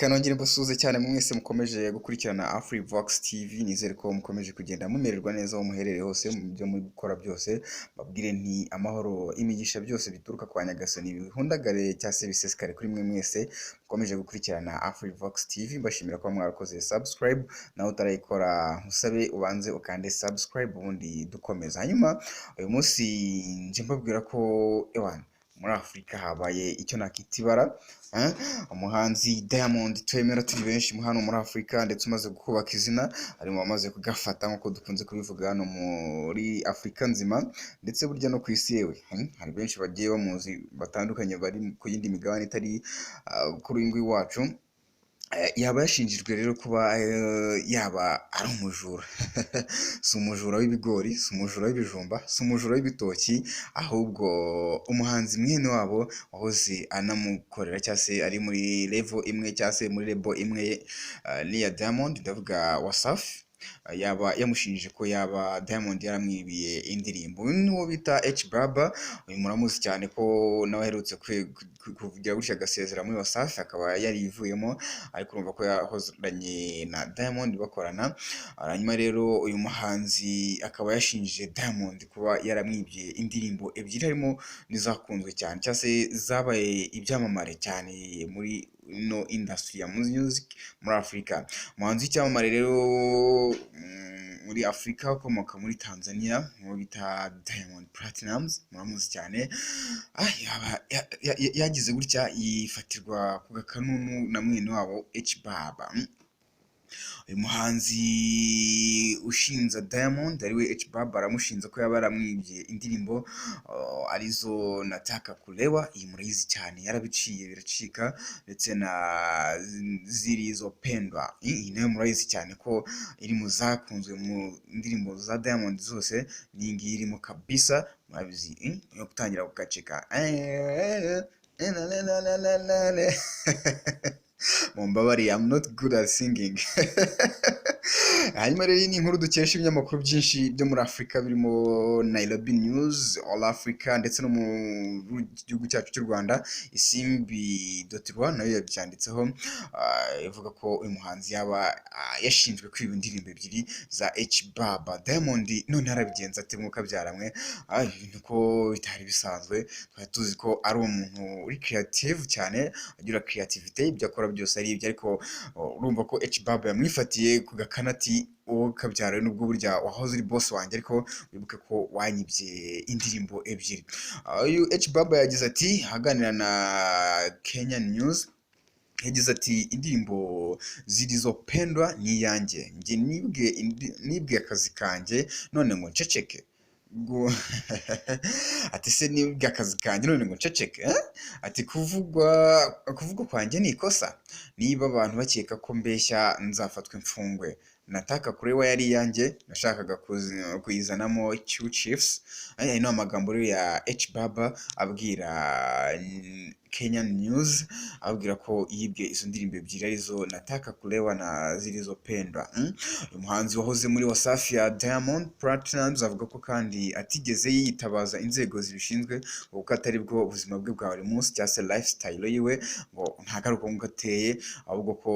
Reka nongere mbasuhuze cyane mwese mukomeje gukurikirana Afrivox TV. Nizere ko mukomeje kugenda mumererwa neza aho muherereye hose, mu byo muri gukora byose. Mbabwire nti amahoro, imigisha, byose bituruka kwa Nyagasani bihundagare cyangwa se bisesekare kuri mwe mwese mukomeje gukurikirana Afrivox TV. Mbashimira kuba mwarakoze subscribe, nawe utarayikora nkusabe ubanze ukande subscribe, ubundi dukomeza. Hanyuma uyu munsi nje mbabwira ko ewana muri Afurika habaye icyo nakita ibara, eh? Umuhanzi Diamond twemera turi benshi hano muri Afurika, ndetse umaze kubaka izina, ari mu bamaze kugafata nk'uko dukunze kubivuga hano muri Afurika nzima, ndetse burya no ku isi yewe, hari benshi bagiye bamuzi batandukanye bari ku yindi migabane itari kuri uyu nguyu wacu. Yaba yashinjijwe rero kuba yaba ari umujura. Si umujura w'ibigori, si umujura w'ibijumba, si umujura w'ibitoki, ahubwo umuhanzi mwene wabo wahoze anamukorera cyangwa se ari muri level imwe cyangwa se muri label imwe n'iya Diamond, ndavuga Wasafi, yaba yamushinje ko yaba Diamond yaramwibiye indirimbo. Uyu ni uwo bita H Baba. Uyu muramuzi cyane ko nawe aherutse kugira gutya agasezera muri Wasafi, akaba yarivuyemo, ariko urumva ko yahozanye na Diamond bakorana. Hanyuma rero uyu muhanzi akaba yashinjije Diamond kuba yaramwibye indirimbo ebyiri, harimo n'izakunzwe cyane cyangwa se zabaye ibyamamare cyane muri ino industry ya music muri Afurika. Umuhanzi w'icyamamare rero muri Afurika ukomoka muri Tanzania, uwo bita Diamond Platnumz, muramuzi cyane. Yaba yagize gutya yifatirwa ku gakanunu na mwene wabo H Baba. Uyu muhanzi ushinja Diamond, ariwe H Baba, aramushinja ko yaba yaramwibye indirimbo arizo Nataka Kulewa, iyi murayizi cyane, yarabiciye biracika, ndetse na Zilizopendwa. Iyi nayo murayizi cyane ko iri mu zakunzwe mu ndirimbo za Diamond zose, n'iyi ngiyi irimo kabisa, murabizi, yo gutangira gukacika. Mumbabarire, I'm not good at singing. Hanyuma rero iyi ni inkuru dukesha ibinyamakuru byinshi byo muri Afurika, birimo Nairobi News, All Africa, ndetse no mu gihugu cyacu cy'u Rwanda, Isimbi.rw nayo yabyanditseho, ivuga ko uyu muhanzi yaba yashinjwe kwiba indirimbo ebyiri za H Baba. Diamond none arabigenza ate mwuka byaramwe? Ibintu ko bitari bisanzwe, twari tuzi ko ari umuntu uri creative cyane, agira creativity, ibyo akora byose ari ibyo, ariko urumva ko H Baba yamwifatiye ku gakana ati: "Wowe kabyara, nubwo burya wahoze uri boss wanjye, ariko wibuke ko wanyibye indirimbo ebyiri." Uyu H Baba yagize ati, aganira na Kenya News, yagize ati: "Indirimbo Zilizopendwa ni iyanjye, njye nibwe akazi kanjye none ngo nceceke?" Ati: "Se nibwe akazi kanjye none ngo nceceke, eh?" Ati: "Kuvugwa kwanjye ni ikosa? Niba abantu bakeka ko mbeshya, nzafatwa imfungwe. Nataka Kulewa yari iyanjye, nashakaga kuyizanamo Q Chiefs." Aya ni amagambo rero ya H Baba abwira Kenyan News, ababwira ko yibwe izo ndirimbo ebyiri, arizo Nataka Kulewa na Zilizopendwa. Uyu muhanzi wahoze muri Wasafi ya Diamond Platnumz avuga ko kandi atigeze yitabaza inzego zibishinzwe, ngo kuko atari bwo buzima bwe bwa buri munsi cyangwa se lifestyle yiwe, ngo ntabwo ari uko nguko ateye, ahubwo ko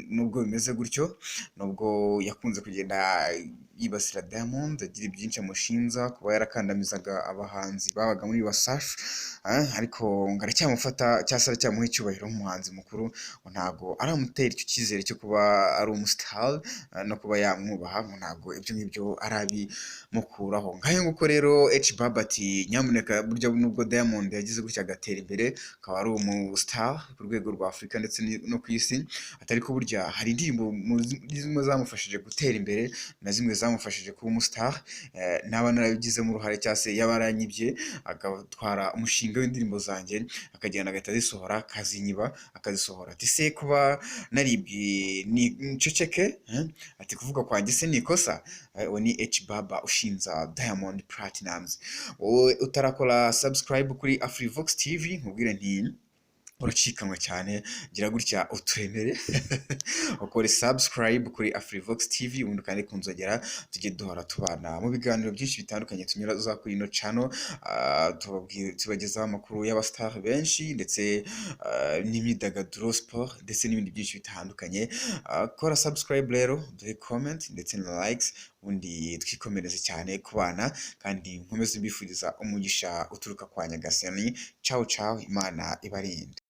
nubwo bimeze gutyo, nubwo yakunze kugenda yibasira Diamond, agira ibyinshi amushinja kuba yarakandamizaga abahanzi babaga muri Wasafi, ariko ngo aracyamufata cyangwa se aracyamuha icyubahiro nk'umuhanzi mukuru, ngo ntabwo aramutera icyo cyizere cyo kuba ari umustar no kuba yamwubaha, ngo ntabwo ibyo ngibyo arabimukuraho. Ngayo nguko rero, H Baba ati: "Nyamuneka, burya nubwo Diamond yagize gutya agatera imbere, akaba ari umustar ku rwego rwa Afurika ndetse no ku isi, atari ko burya hari indirimbo zimwe zamufashije gutera imbere na zimwe zamufashije kuba umustar, naba narabigizemo uruhare cyangwa se yaba yaranyibye, agatwara umushinga w'indirimbo zanjye, akagenda agahita azisohora, akazinyiba, akazisohora." Ati: "Se kuba naribye ni nceceke, eh?" Ati: "Kuvuga kwanjye se ni ikosa?" Uwo ni H Baba ushinja Diamond Platnumz. Wowe utarakora subscribe kuri Afrivox TV, nkubwire nti Uracikanwa cyane, gira gutya uturemere, ukore subscribe kuri Afrivox TV, ubundi kandi ku nzogera, tujye duhora tubana mu biganiro byinshi bitandukanye tunyuza kuri ino channel. Tubagezaho amakuru y'abastar benshi ndetse n'imyidagaduro, sport ndetse n'ibindi byinshi bitandukanye. Kora subscribe rero, duhe comment ndetse na likes, ubundi twikomereze cyane ku bana, kandi nkomeze mbifuriza umugisha uturuka kwa Nyagasani. Ciao ciao, Imana ibarinde.